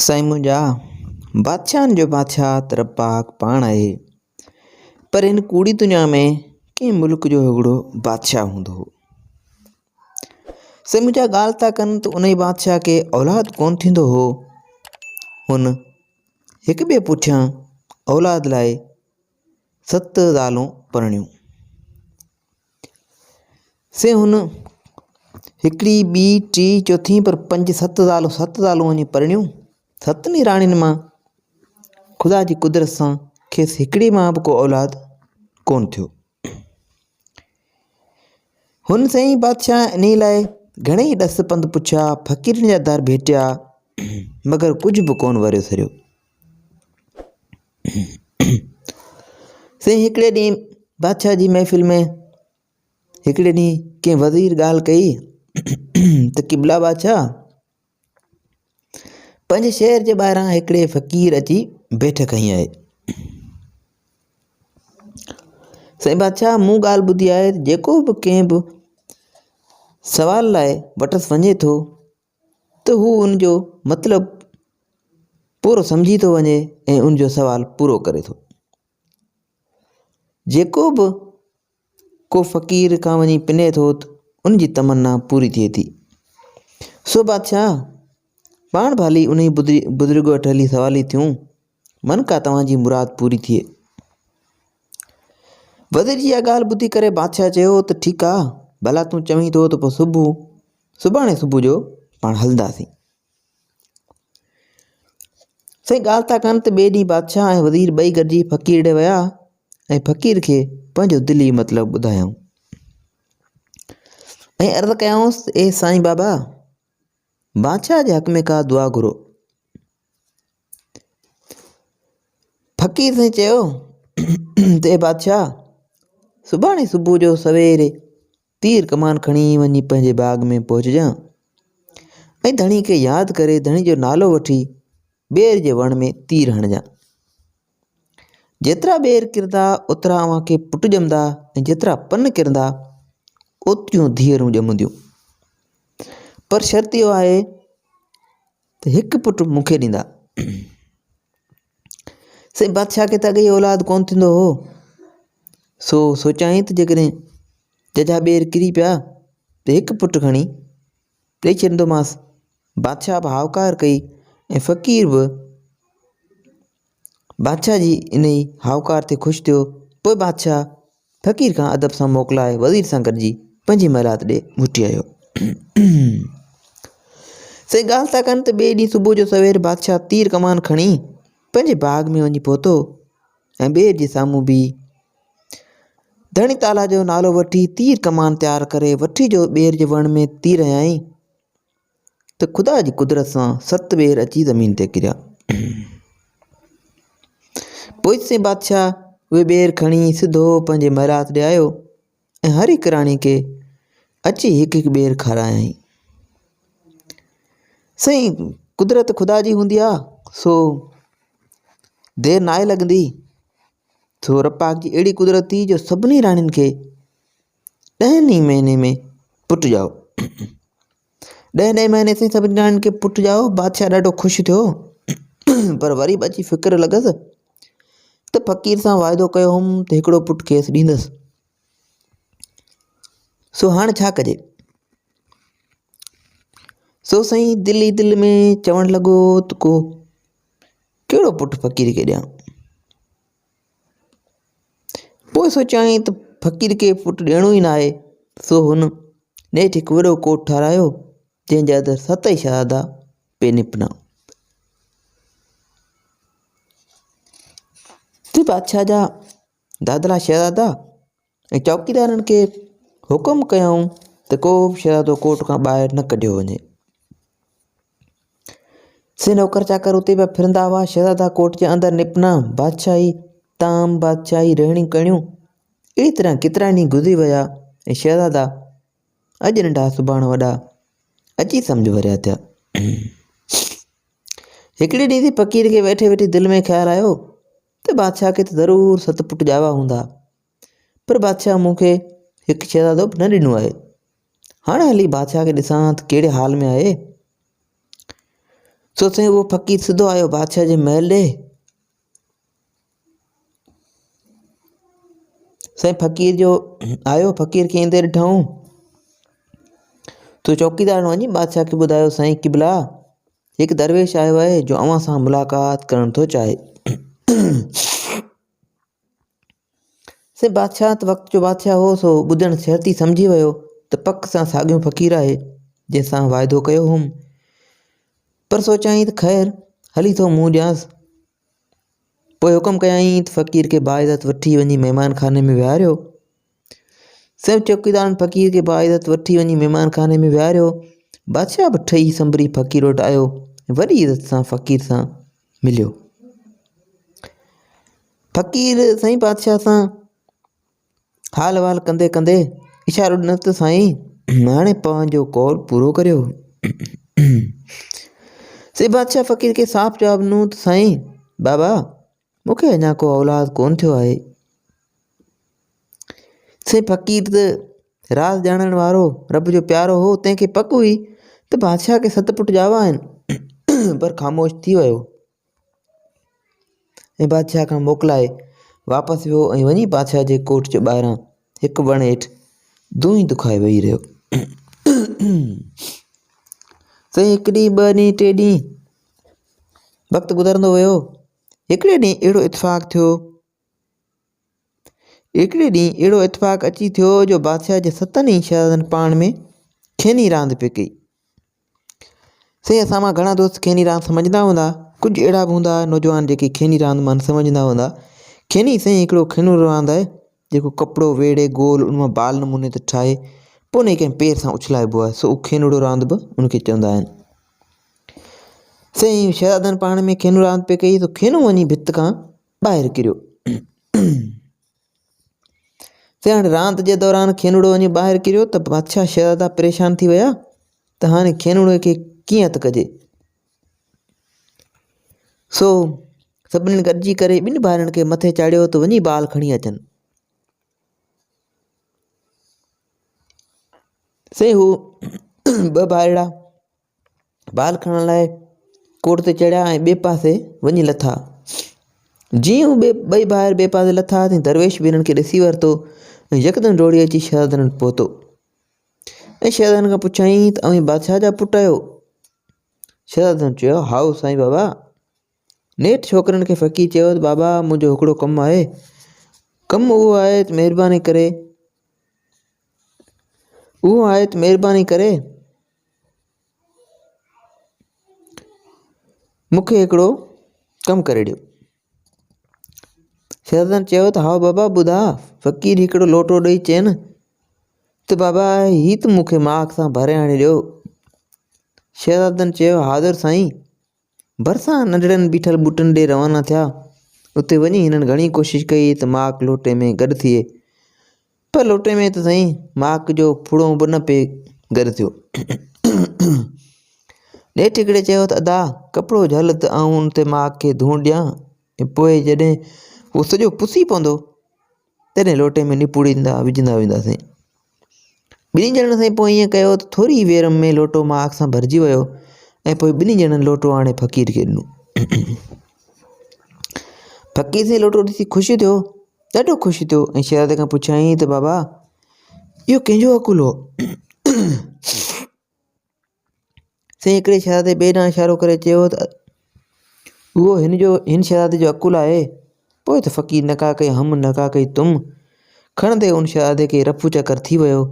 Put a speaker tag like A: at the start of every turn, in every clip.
A: سائين منهنجا، بادشاهن جو بادشاهه ته رب پاڪ پاڻ آهي، پر هن ڪوڙي دنيا ۾ ڪنهن ملڪ جو هڪڙو بادشاهه هوندو هو. سائين منهنجا ڳالهه ٿا ڪن ته انهي بادشاهه کي اولاد ڪونه ٿيندو هو. هن هڪ ٻئي پٺيان اولاد لاء ست زالون پرڻيون. سي هن هڪڙي، ٻي، ٽي، چوٿين پر پنج ست زالون ست زالون وڃي پرڻيون. ستن ئي راڻين مان خدا جي قدرت سان کيس هڪڙي مان به ڪو اولاد ڪونه ٿيو. هن سائين بادشاهه انهي لاء گهڻيئي ڏس پنڌ پڇيا، فقيرن جا در ڀيٽيا، مگر ڪجهه به ڪونه وريو سريو. سائين هڪڙي ڏينهن بادشاهه جي محفل ۾ هڪڙي ڏينهن ڪنهن وزير ڳالهه ڪئي ته قبلا بادشاهه پنهنجي شهر جي ٻاهران هڪڙي فقير اچي بيٺڪ هنئي آهي. سائين بادشاهه مون ڳالهه ٻڌي آهي ته جيڪو به ڪنهن به سوال لاء وٽس وڃي ٿو ته هو ان جو مطلب پورو سمجهي ٿو وڃي ۽ ان جو سوال پورو ڪري ٿو. جيڪو به ڪو فقير کان وڃي پني ٿو ته ان جي تمنا پوري ٿئي ٿي. سو بادشاهه پاڻ به هلي انهي بزرگ وٽ هلي سوالي ٿيون، من ڪا توهان جي مراد پوري ٿئي. وزير جي اها ڳالهه ٻڌي ڪري بادشاهه چيو ته ٺيڪ آ، ڀلا تون چوين ٿو ته پوء صبح سڀاڻي صبح جو پاڻ هلنداسين. سائين ڳالهه ٿا ڪن ته ٻئي ڏينهن بادشاهه ۽ وزير ٻئي گڏجي فقير ڏي ويا ۽ فقير کي پنهنجو دلي مطلب ٻڌايائون ۽ عرض ڪيائونس ته اي سائين بابا بادشاهه جي حق ۾ ڪا دعا گهرو فقير سائين چيو ته اي بادشاهه سڀاڻي صبح جو سويري تير ڪمان کڻي وڃي پنهنجي باغ ۾ پهچجان ۽ ڌڻي کي ياد ڪري ڌڻي جو نالو وٺي ٻير جي وڻ ۾ تير هڻجان. جيترا ٻير ڪرندا اوترا اوهان کي پٽ ڄمندا ۽ جيترا پن ڪرندا اوتريون ڌيئرون ڄمنديون. پر شرط اهو آهي ته هڪ پٽ مون کي ڏيندا. سائين بادشاهه کي ته اڳي ئي اولاد ڪونه ٿيندو هو سو سوچيائين ته جيڪڏهن ججها ٻير ڪري پيا ته هڪ پٽ کڻي ڏئي ڇڏيندومانس. بادشاهه به هائوڪار ڪئي ۽ فقير به بادشاهه جي انهي هائوڪار تي خوش ٿيو. پوء بادشاهه فقير کان ادب سان موڪلائي وزير سان گڏجي پنهنجي محلات ڏي موٽي آيو. سائين ڳالهه ٿا ڪن ته ٻئي ڏينهن صبح جو سوير بادشاهه تير ڪمان کڻي پنهنجي باغ ۾ وڃي پهتو ۽ ٻير جي سامهون بيهي ڌڻي تعاليٰ جو نالو وٺي تير ڪمان تيار ڪري وٺي جو ٻير جي وڻ ۾ تير هنيائين ته خدا جي قدرت سان ست ٻير اچي زمين تي ڪريا. پوء سين بادشاهه اهي ٻير کڻي سڌو پنهنجي محلات ڏي آيو ۽ هر هڪ راڻي کي اچي هڪ هڪ ٻير کارايائين. سائين قدرت خدا جي هوندي آ سو دير ناهي لڳندي سو رب پاڪ جي اهڙي قدرت ٿي جو سڀني راڻين کي ڏهن ئي مهيني ۾ پٽ ڄائو. ڏهين ڏهين مهيني تائين سڀني راڻين کي پٽ ڄائو. بادشاهه ڏاڍو خوش ٿيو پر وري به اچي فڪر لڳس ته فقير سان واعدو ڪيو هوم ته هڪڙو پٽ کيس ڏيندس سو هاڻ ڇا ڪجي؟ سو سائين دل ئي دل ۾ چوڻ لڳو ته ڪو ڪهڙو پٽ فقير کي ڏيان؟ پوء سوچيائين ته فقير کي پٽ ڏيڻو ئي ناهي، سو هن نيٺ هڪ وڏو ڪوٽ ٺهرايو، جنهن جا اندر ست ئي شهزادا پئي نپنا. تي بادشاهه جا دادلا شهزادا ۽ چوڪيدارن کي حڪم ڪيائون ته ڪو به شهزادو ڪوٽ کان ٻاهر نه ڪڍيو وڃي. سي نوڪر چاڪر اتي پيا ڦرندا هئا. شهزادا ڪوٽ جي اندر نپنا، بادشاهي طعام، بادشاهي رهڻيون ڪرڻيون. اهڙي طرح ڪيترا ڏينهن گذري ويا ۽ شهزادا اڄ ننڍا سڀاڻ وڏا اچي سمجهه ڀريا ٿيا. هڪڙي ڏينهن فقير کي ويٺي ويٺي دل ۾ خيال آيو ته بادشاهه کي ته ضرور ست پٽ ڄاوا هوندا، پر بادشاهه مون کي هڪ شهزادو به نه ڏنو آهي. هاڻي هلي بادشاهه کي ڏسان ته ڪهڙي حال ۾ آهي. سو سائين اهو فقير سڌو آيو بادشاهه جي محل ڏي. سائين فقير جو آيو فقير کي ايندي ڏٺائون تو چوڪيدار وڃي بادشاهه کي ٻڌايو سائين قبلا هڪ درويش آيو آهي جو اوهان سان ملاقات ڪرڻ ٿو چاهي. سائين بادشاهه ته وقت جو بادشاهه هو سو ٻڌڻ شرط ئي سمجهي ويو ته پڪ سان ساڳيو فقير آهي جنهن سان واعدو ڪيو هوم پر سوچيائين ته خير هلي ٿو منهن ڏيانس. پوء حڪم ڪيائين ته فقير کي باعزت وٺي وڃي مهمان خاني ۾ ويهاريو. سڀ چوڪيدارن فقير کي باعزت وٺي وڃي مهمان خاني ۾ ويهاريو. بادشاهه به ٺهي سنڀري فقير وٽ آيو ۽ وڏي عزت سان فقير سان مليو. فقير سائين بادشاهه سان حال احوال ڪندي ڪندي اشارو ڏنس ته سائين هاڻي پنهنجو قول پورو ڪريو. سي بادشاهه فقير کي صاف جواب ڏنو ته سائين بابا مون کي اڃا ڪو اولاد ڪونه ٿيو آهي. سائين فقير ته راز ڄاڻڻ وارو رب جو پيارو هو تنهن کي پڪ هئي ته بادشاهه کي ست پٽ ڄاوا آهن پر خاموش ٿي ويو. ۽ بادشاهه کان موڪلائي واپس ويو ۽ وڃي بادشاهه جي ڪوٺ جي ٻاهران هڪ وڻ هيٺ دونهين دکائي ويهي رهيو. سائين هڪ ڏينهن ٻه ڏينهن ٽي ڏينهن وقت گذرندو ويو هڪڙي ڏينهن اهڙو اتفاق ٿيو هڪڙي ڏينهن اهڙو اتفاق اچي ٿيو جو بادشاهه جي ستن ئي شهزادن پاڻ ۾ کيني راند پئي ڪئي. سائين اسان مان گهڻا دوست کيني راند سمجهندا هوندا ڪجهه اهڙا به هوندا نوجوان جيڪي کيني راند مان سمجهندا هوندا کيني سائين هڪڙو کينو راند آهي جيڪو ڪپڙو ويڙهي گول ان مان بال نموني تي ٺاهي پوء ان کي ڪنهن پير سان اڇلائبو آهي سو اهو کينوڙو راند به ان کي چوندا آهن سائين شهزادن پاڻ ۾ کينو راند پئي ڪئي ته کينو وڃي ڀت کان ٻاهر ڪريو. سياڻ راند جي دوران کينوڙو وڃي ٻاهر ڪريو ته بادشاهه شهزادا پريشان ٿي ويا ته هاڻي کينوڙي کي ڪيئن هٿ ڪجي. سو سڀني گڏجي ڪري ٻن ڀائرن کي مٿي چاڙهيو ته وڃي بال کڻي اچن. سي هو ٻه ڀائرڙا بال کڻڻ لاء ڪوٽ تي چڙهيا ۽ ٻئي پاسي وڃي لٿا. جيئن هو ٻئي ڀائر ٻئي پاسي لٿا تيئن درويش به هنن کي ڏسي ورتو ۽ يڪدم ڊوڙي اچي شهزادن وٽ پهتو ۽ شهزادن کان پڇيائين ته اوهين بادشاهه جا پٽ آهيو؟ شهزادن چيو هائو سائين بابا. نيٺ ڇوڪرن کي فقير چيو ته بابا منهنجو هڪڙو ڪم آهي. ڪم اهو آهي ته مهرباني ڪري اهو آهي ته مهرباني ڪري مون کي هڪڙو ڪم ڪري ڏيو. شهزادن چيو ته هائو بابا ٻڌاء. فقير هڪڙو لوٽو ڏئي چين ته بابا هي ته مون کي ماڪ سان ڀري آڻي ڏيو. شهزادن چيو حاضر سائين. ڀرسان ننڍڙن بيٺل ٻوٽن ڏي روانا ٿيا. اتي وڃي هنن گهڻي ڪوشش ڪئي ته ماڪ لوٽي ۾ گڏ ٿئي، پر لوٽي ۾ ته سائين ماڪ جو ڦڙو به نه پئي گڏ ٿيو. نيٺ هڪڙي چيو ته ادا ڪپڙو جهل ته آئون ان تي ماڪ کي ڌوڻ ڏيان ۽ پوء جڏهن هو سڄو پسي پوندو تڏهن لوٽي ۾ نپوڙيندا وجهندا وينداسين. ٻنهي ڄڻن سائين پوء ائين ڪيو ته ٿوري ئي ويرم ۾ لوٽو ماڪ سان ڀرجي ويو ۽ پوء ٻنهي ڄڻن لوٽو آڻي فقير کي ڏنو. فقير سائين لوٽو ڏسي خوش ٿيو، ڏاڍو خوش ٿيو ۽ شهزادي کان پڇيائين ته بابا اهو ڪنهن جو عقل هو؟ سائين هڪڙي شهزادي ٻئي ڏانهن اشارو ڪري چيو ته اهو هن جو هن شهزادي جو عقل آهي پوء ته فقير نڪا ڪئي هم نڪا ڪئي تم کڻندي ان شهزادي کي رفو چڪر ٿي ويو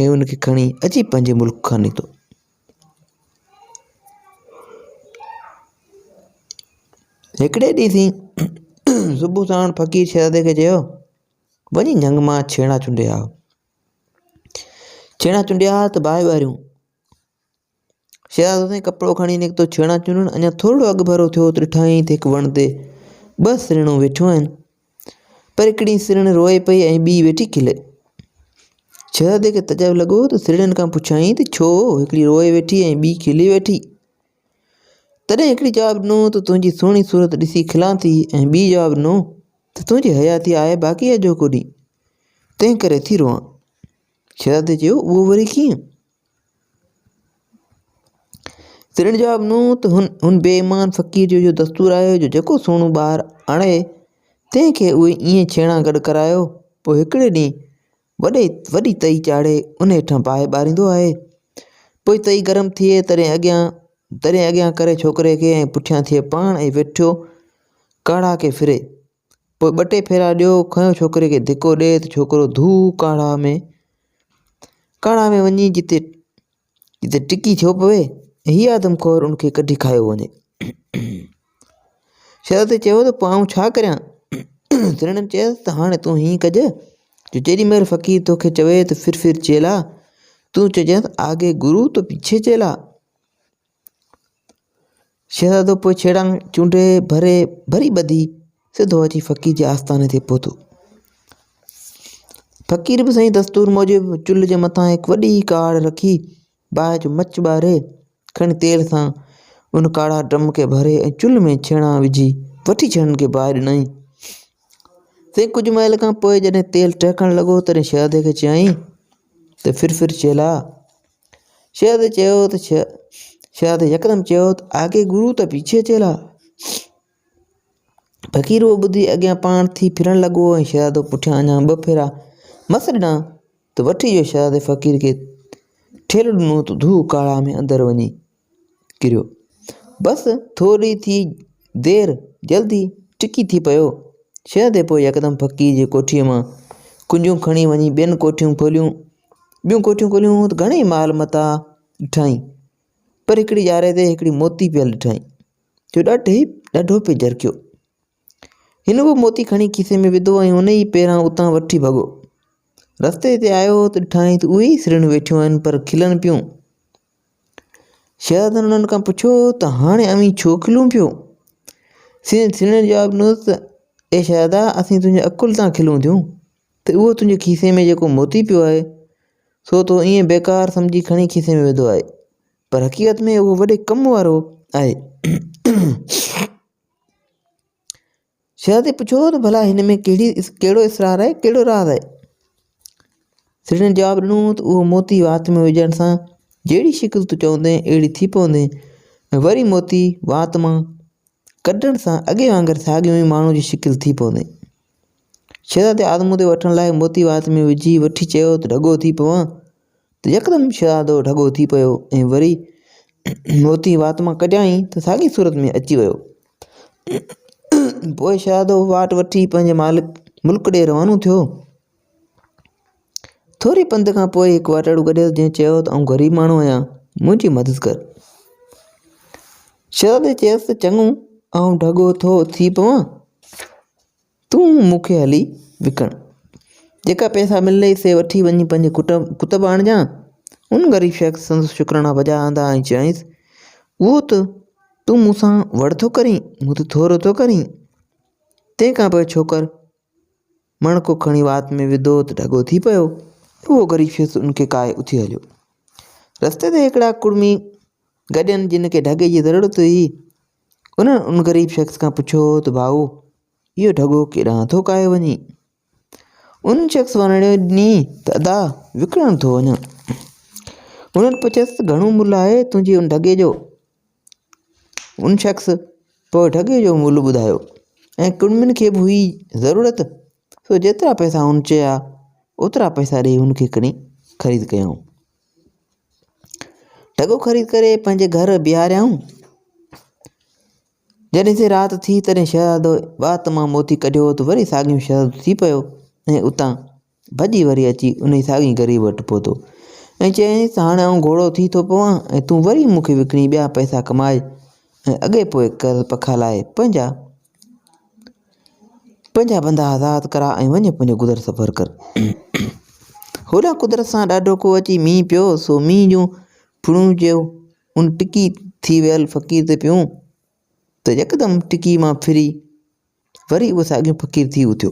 A: ۽ ان کي کڻي اچي پنهنجي ملڪ کان نڪتو. هڪڙي ڏينهن سائين صبح ساڻ فقير شهزادي کي چيو وڃي جهنگ مان ڇيڻا چونڊي آ. ڇيڻا چونڊيا ته باهه ٻاريون. شهزادو سائين ڪپڙو کڻي نڪتو ڇيڻا چونڊڻ اڃا ٿورڙو اڳڀرو ٿيو ته ڏٺائين ته هڪ وڻ تي ٻه سرڻون ويٺيون آهن پر هڪڙي سرڻ روئي پئي ۽ ٻي ويٺي کلي. شهزادي کي تعجب لڳو ته سرڻين کان پڇيائين ته ڇو هڪڙي روئي ويٺي ۽ ٻي کلي ويٺي؟ تڏهن هڪڙي جواب ڏنو ته تنهنجي سهڻي صورت ڏسي کلان ٿي ۽ ٻي جواب ڏنو ته تنهنجي حياتي آهي باقي اڄوڪو ڏينهن تنهن ڪري ٿي روئان. شهزادي چيو اهو وري ڪيئن؟ سرڻ جواب ڏنو ته هن هن بي ايمان فقير جو اهو دستور آهي جو جيڪو سهڻو ٻار آڻي تنهن کي اهي ائين ڇيڻا گڏ ڪرايو پوء هڪڙي ڏينهن وڏي وڏي تئي چاڙهي ان هيٺان باهه ٻاريندو آهي پوء تئي گرم ٿئي تڏهن اڳيان تڏهن اڳيان ڪري ڇوڪري کي ۽ پٺيان ٿئي پاڻ ۽ ويٺو ڪاڙها کي ڦري پوء ٻه ٽي ڦيرا ڏيو کنيو ڇوڪري کي ڌڪو ڏي ته ڇوڪرو ڌو ڪاڙها ۾ ڪاڙها ۾ وڃي جتي جتي ٽڪي ٿيو پوي ۽ هي آدم خور ان کي ڪڍي کايو وڃي. شهزادي چيو ته پوء آئون ڇا ڪريان؟ سرڻ چيس ته هاڻي تون هيئن ڪج جو جيڏي مهل فقير توکي چوي ته ڦر ڦر چيلا، تون چئجانس آگي گرو ته پيڇي چيلا. شهزادو پوء ڇيڙان چونڊي ڀري ڀري ٻڌي سڌو اچي فقير جي آستاني تي پهتو. فقير به سائين دستور موجب چلهه جي مٿان هڪ وڏي ڪاڙ رکي باهه جو مچ ٻاري کڻي تيل سان ان ڪاڙها ڊرم کي ڀري ۽ چلهه ۾ ڇيڻا وجهي وٺي ڇيڻن کي باهه ڏنائين. سائين ڪجهه مهل کان پوء جڏهن تيل ٽهڪڻ لڳو تڏهن شهزادي کي چيائين ته ڦر ڦر چيلا شهزادي چيو ته شهزادي يڪدم چيو ته آگي گرو ته پيڇي چيلا. فقير اهو ٻڌي اڳيان پاڻ ٿي ڦرڻ لڳو ۽ شهزادو پٺيان اڃا ٻه ڦيرا مس ڏنا ته وٺي جو شهزادي فقير کي ٺيلهو ڏنو ته ڌو ڪاڙها ۾ اندر وڃي ڪريو. بس ٿوري ٿي دير جلدي ٽڪي ٿي پيو. شهزادي پوء يڪدم فقير جي ڪوٺيء مان ڪنجون کڻي وڃي ٻين ڪوٺيون کوليون. ٻيون ڪوٺيون کوليون ته گهڻيئي مال متاع ڏٺائين، پر هڪڙي ڄاري تي هڪڙي موتي پيل ڏٺائين، جو ڏاڍي ڏاڍو پئي جرڪيو. هن اهو موتي کڻي کيسي ۾ وڌو ۽ ان ئي پيران اتان وٺي ڀڳو. رستي تي آيو ته ڏٺائين ته اهي ئي سرڻيون ويٺيون آهن پر کلن پيون. شهزادن انهن کان پڇيو ته هاڻي اوهين ڇو کلون پيو؟ سرڻين جواب ڏنو ته اي شهزادا اسين تنهنجي عقل تان کلون ٿيون ته اهو تنهنجي کيسي ۾ جيڪو موتي پيو آهي سو تو ائين بيڪار سمجهي کڻي کيسي ۾ وڌو آهي پر حقيقت ۾ اهو وڏي ڪم وارو آهي. شهزادي پڇيو ته ڀلا هن ۾ ڪهڙي ڪهڙو اسرار آهي ڪهڙو راز آهي؟ سيٺ جواب ڏنو ته اهو موتي وات ۾ وجهڻ سان جهڙي شڪل تون چوندين اهڙي ٿي پوندين ۽ وري موتي وات مان ڪڍڻ سان اڳي وانگر ساڳيو ئي ماڻهو جي شڪل ٿي پوندين. شهزادي آزمودي وٺڻ لاء موتي وات ۾ وجهي وٺي چيو ته ڍڳو ٿي پوان ته يڪدم شهزادو ڍڳو ٿي پيو ۽ وري موتي وات مان ڪڍيائين ته ساڳي صورت ۾ اچي ويو. پوء شهزادو واٽ وٺي پنهنجي مالڪ ملڪ ڏي روانو ٿيو. ٿوري پنڌ کان پوء هڪ واٽهڙو گڏيس جنهن چيو ته آئون غريب ماڻهو آهيان منهنجي مدد ڪر. شهزادي چيس ته چڱو آئون ڍڳو ٿو ٿي پوان. تون مون کي هلي وڪڻ. جيڪا پئسا ملنئي سي وٺي وڃي پنهنجي ڪتب آڻجان. ان غريب شخص سندس شڪرانا بجا آندا ۽ چيائينس، اهو ته تون مون سان وڙ ٿو ڪرين، مون تي ٿورو ٿو ڪرين. تنهن کان پوء ڇوڪر مڻڪو کڻي وات ۾ وڌو ته ڍڳو ٿي پيو. اهو غريب شخص ان کي ڪاهي اٿي هليو. رستي تي هڪڙا ڪڙمي گڏين جن کي ڍڳي جي ضرورت هئي. انهن ان غريب شخص کان پڇيو ته ڀائو! اهو ڍڳو ڪيڏانهن ٿو ڪاهيو وڃي؟ ان شخص ورڻي ڏني ته ادا وڪڻڻ ٿو وڃان. انهن پڇيس ته گهڻو ملهه آهي تنهنجي ان ڍڳي جو؟ ان شخص پوء ڍڳي جو ملهه ٻڌايو ۽ ڪڙمين کي به هئي ضرورت سو جيترا پئسا هن چيا اوترا پئسا ڏيئي هن کي کڻي خريد ڪيائون. ڍڳو خريد ڪري پنهنجي گهر بيهاريائون. جڏهن سي رات ٿي تڏهن شهزادو وات مان موتي ڪڍيو ته وري ساڳيون شهزادو ٿي پيو ۽ اتان ڀڄي وري اچي انهي ساڳئي غريب وٽ پهتو ۽ چيائينس ته هاڻي آئون گهوڙو ٿي ٿو پوان ۽ تون وري مون کي وڪڻي ٻيا پئسا ڪمائي ۽ اڳي پوء قرض پکا لاهي پنهنجا پنهنجا بندا آزاد ڪراء ۽ وڃ پنهنجو گذر سفر ڪر. هوڏانهن قدرت سان ڏاڍو ڪو اچي مينهن پيو سو مينهن جون ڦڙيون جو ان ٽڪي ٿي ويل فقير تي پيون ته يڪدم ٽڪي مان ڦري وري اهو ساڳيو فقير ٿي اٿيو.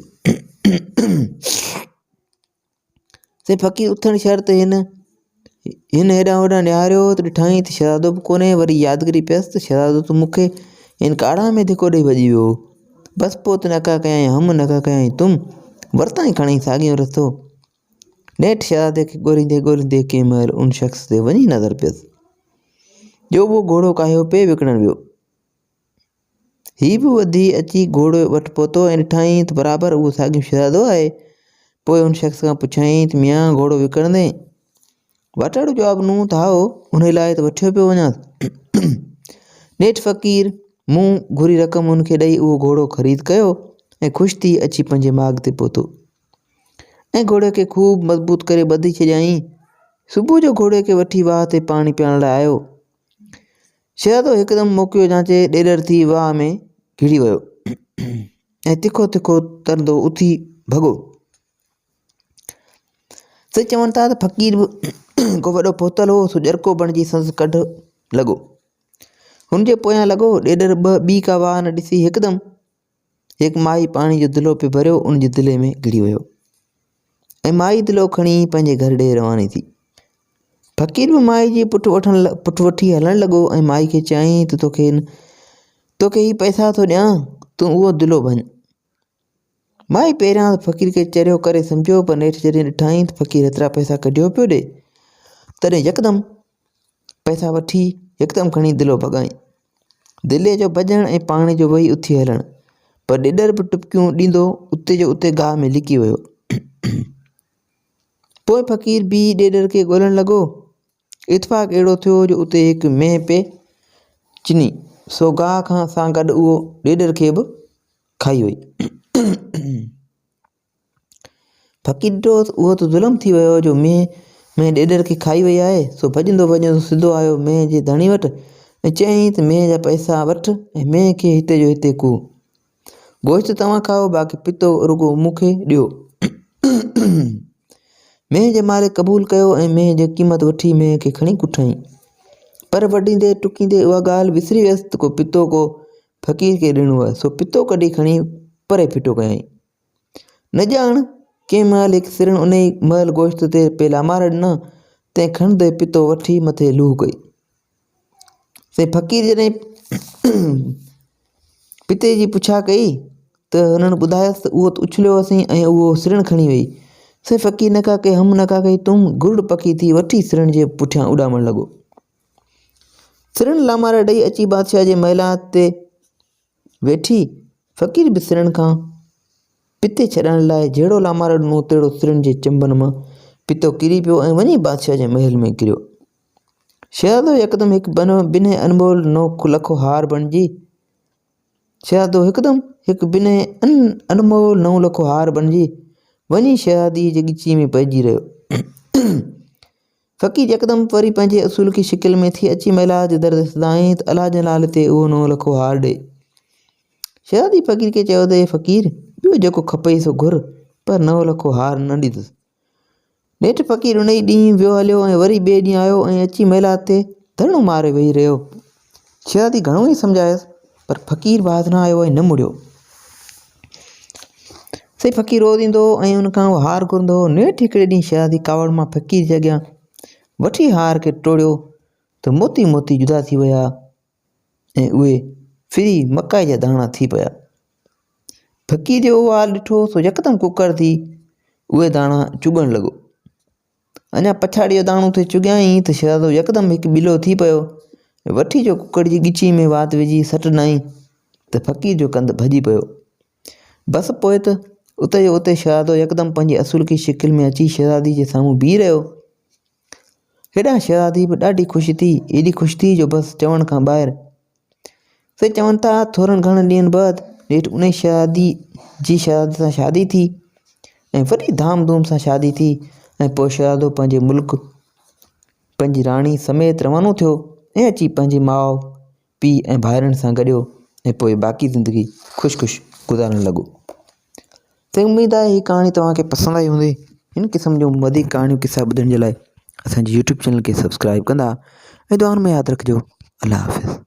A: سائين فقير اٿڻ شرط هن هن هيڏانهن هوڏانهن نهاريو ته ڏٺائين ته شهزادو به ڪونهي وري يادگيري پيس ته شهزادو ته مون کي هن ڪاڙها ۾ ڌڪو ڏئي ڀڄي ويو هو. بس پوء ته نڪا ڪيائين هم نڪا ڪيائين تم ورتائين کڻي ساڳيو رستو. نيٺ شهزادي کي ڳوليندي ڳوليندي ڪنهن مهل ان شخص تي وڃي نظر پيس. جو اهو گهوڙو ڪاهيو پئي وڪڻڻ ويو. هي به وڌي اچي گهوڙي وٽ پهتو ۽ ڏٺائين ته برابر اهو ساڳيو شهزادو آهي. پوء ان شخص کان پڇيائين ته ميان گهوڙو وڪڻندين؟ واٽهڙو جواب ڏنو ته هائو، انهي لاء ته وٺيو پيو وڃانس. نيٺ فقير منهن گهري رقم هن کي ڏئي اهو گهوڙو خريد ڪيو ۽ خوش ٿي اچي پنهنجي ماڳ تي پهتو ۽ گهوڙي کي خوب مضبوط ڪري ٻڌي ڇڏيائين. صبح جو گهوڙي کي وٺي واهه تي پاڻي پيئڻ لاء آيو. شهزادو هڪدم موقعو جانچي ڏيڏر ٿي واهه ۾ گهڙي ويو ۽ تکو تکو ترندو اٿي ڀڳو. سي چون ٿا ته فقير به ڪو وڏو پهتل هو سو ڄرڪو بڻجي سندس ڪڍ لڳو. هن جي پويان لڳو. ڏيڏر به ٻي ڪا واهه نه ڏسي هڪدم هڪ مائي پاڻي جو دلو پئي ڀريو ان جي دلي ۾ گهڙي ويو ۽ مائي دلو کڻي پنهنجي گهر ڏي رواني ٿي. فقير به مائي جي پٺ وٺڻ پٺ وٺي هلڻ لڳو ۽ مائي کي چيائين ته توکي توکي هي پئسا ٿو ڏيان تون اهو دلو ڀڃ. مائي پهريان ته فقير کي چريو ڪري سمجهيو پر نيٺ جڏهن ڏٺائين ته فقير ايترا پئسا ڪڍيو پيو ڏي تڏهن يڪدم پئسا وٺي هڪدم کڻي دلو ڀڳائين. دلي جو ڀڄڻ ۽ پاڻي جو وهي اٿي هلڻ پر ڏيڏر به ٽپڪيون ڏيندو اتي جو اتي گاهه ۾ لڪي ويو. پوء فقير بيهي ڏيڏر کي ڳولڻ لڳو. اتفاق اهڙو ٿيو جو اتي هڪ مينهن پئي چني سو گاهه کان سان گڏ اهو ڏيڏر کي به کائي وئي. فقير ڏٺو ته اهو ته ظلم ٿي ويو جو مينهن مينهن ڏيڏر کي کائي وئي آهي، سو ڀڄندو ڀڄندو سڌو آيو مينهن جي ڌڻي وٽ ۽ چيائين ته مينهن جا پئسا وٺ ۽ مينهن کي هتي جو هتي ڪوهه. گوشت توهان کائو باقي پتو رڳو مون کي ڏيو. مينهن جي مالڪ قبول ڪيو ۽ مينهن جي قيمت وٺي مينهن کي کڻي ڪٺائين. پر وڍيندي ٽڪيندي اها ڳالهه وسري ويس ته ڪو پتو ڪو فقير کي ڏنو آهي، سو پتو ڪڍي کڻي پري ڦٽو ڪيائين. نه ڄاڻ ڪنهن مهل هڪ سرڻ انهيء مئل گوشت تي پئي لامارا ڏنا، تنهن کڻندي پتو وٺي مٿي لوهه ڪئي. سائين فقير جڏهن پتي جي پڇا ڪئي ته هنن ٻڌايس ته اهو ته اڇليو هوسين ۽ اهو سرڻ کڻي وئي. سائين فقير نه ڪا ڪئي هم نه ڪا ڪئي تم گرڙ پکي ٿي وٺي سرڻ جي پٺيان اڏامڻ لڳو. سرڻ لامارا ڏئي اچي بادشاهه جي محلات تي ويٺي. فقير به سرڻ کان پتي ڇڏائڻ لاء جهڙو لامارو ڏنو تهڙو سرڻ جي چنبن مان پتو ڪري پيو ۽ وڃي بادشاهه جي محل ۾ ڪريو. شهزادو يڪدم هڪ بنهه انمول نو لکو هار بڻجي شهزادو هڪدم هڪ بنهه انمول نو لکو هار بڻجي وڃي شهزاديء جي ڳچيء ۾ پئجي رهيو. فقير يڪدم وري پنهنجي اصولڪي شڪل ۾ ٿي اچي محلات جي در تي سڌائين ته الله جي نالي تي اهو نو لکو هار ڏي. شهزادي فقير کي چيو ته اي فقير ٻيو جيڪو کپئي سو گهر پر نو لکو هار نه ڏيندس. نيٺ فقير انهي ڏينهن ويو هليو ۽ وري ٻئي ڏينهن آيو ۽ اچي محلات تي ڌرڻو ماري ويهي رهيو. شهزادي گهڻو ئي سمجهايس پر فقير باز نه آيو ۽ نه مڙيو. سائين فقير روز ايندو هو ۽ ان کان اهو هار گهرندو هو. نيٺ هڪڙي ڏينهن شهزادي ڪاوڙ مان فقير جي اڳيان وٺي هار کي ٽوڙيو ته موتي موتي جدا ٿي ويا ۽ اهي ڦري مڪائي جا داڻا ٿي پيا. فقير جو اهو حال ڏٺو سو يڪدم ڪڪڙ ٿي اهي داڻا چڳڻ لڳو. اڃا پڇاڙيء جو داڻو ٿي چڳيائين ته شهزادو يڪدم هڪ ٻلو ٿي پيو ۽ وٺي جو ڪڪڙ جي ڳچيء ۾ وات وجهي سٽ ڏنائين ته فقير جو ڪنڌ ڀڄي پيو. بس پوء ته اتي جو اتي شهزادو يڪدم پنهنجي اصلوڪي شڪل ۾ اچي شهزادي جي سامهون بيهي رهيو. هيڏانهن شهزادي به ڏاڍي خوش ٿي، ايڏي خوش ٿي جو بس چوڻ کان ٻاهر. سي چون ٿا ٿورن گهڻن ڏينهن بعد نيٺ انهي شهزادي جي شهزادي سان شادي ٿي ۽ وڏي ڌام ڌوم سان شادي ٿي ۽ پوء شهزادو پنهنجي ملڪ پنهنجي راڻي سميت روانو ٿيو ۽ اچي پنهنجي ماء پيء ۽ ڀائرن سان گڏيو ۽ پوء باقي زندگي خوش خوش گذارڻ لڳو. سائين اميد آهي هي ڪهاڻي توهان کي پسند آئي هوندي هن قسم جون وڌيڪ ڪهاڻيون قصا ٻڌڻ جي لاء اسان جي يوٽيوب چينل کي سبسڪرائب ڪندا ۽ دعائن ۾ ياد رکجو الله حافظ.